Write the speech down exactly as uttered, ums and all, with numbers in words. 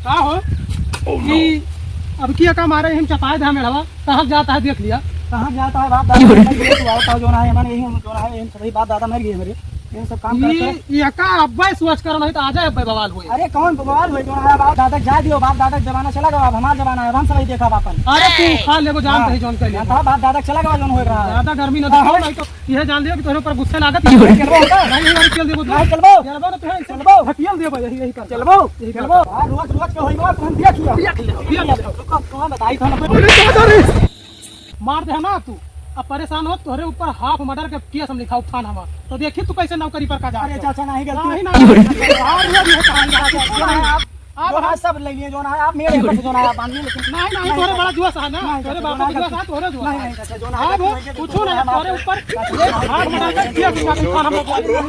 का हो? Oh, no। कि अब की का मारे हम चपाए धामे रहा, कहाँ जाता है देख लिया। कहाँ जाता है बाप दादा, मर गए, तू आओ, आओ, जो ना है, हमारे यही, जो ना है, यही सभी बाप दादा मर गए हमारे, ये सब काम करते हैं। ये का अब्बे सोच कर नहीं तो आ जाए अब्बे बवाल हुए। अरे कौन बवाल हुए, जो ना है, बाप दादा जा दियो, बाप दादा का जमाना चला गया, अब हमारा जमाना है, अब हम सभी देखा बापन। अरे तू खा लेबो, जान हाँ। कहीं जौन कर लेबो। हाँ, बाप दादा चला गया, जौन हो रहा है। ज्यादा गर्मी न हाँ, दिखाओ, हाँ। नहीं तो यह जान लियो कि तोहरे ऊपर गुस्से लागत ही। अरे, चलबो, होता? नहीं, नहीं, अरे, चल देबो, नहीं, चलबो। चलबो ना, तोहे, चलबो। ढकेल देबो, यही, यही कर। चलबो, यही चलबो। कर। हाँ, रोज, रोज के होई बात, हम देख लियो। देख लियो, देख लियो। रुको, तुम बताई, तुम अरे, दादा रे। मार दे ना तू। अब परेशान हो, तोहरे ऊपर half murder के case हम लिखाओ थाना में। तो देखी तू कैसे नौकरी पर का जा अरे, चाचा, नहीं, गलती। नहीं, नहीं, नहीं। हाँ, रोज ये कहानी है। आप, आप जो है, सब ले लिए, जो ना है, आप मेरे ऊपर से जो ना है, आप बांध लिए, लेकिन नहीं, नहीं, नहीं, तोहरे चाचा। बड़ा जुआ सा है ना, नहीं, तोहरे चाचा, बाबा जो का ना है, जुआ सा, तोहरे जुआ नहीं, सा। नहीं, चाचा, जो ना है, आप लेकिन कुछ नहीं, हमारे तोहरे ऊपर हाथ उठा कर दिया, तुमने खाना में बोल दिया।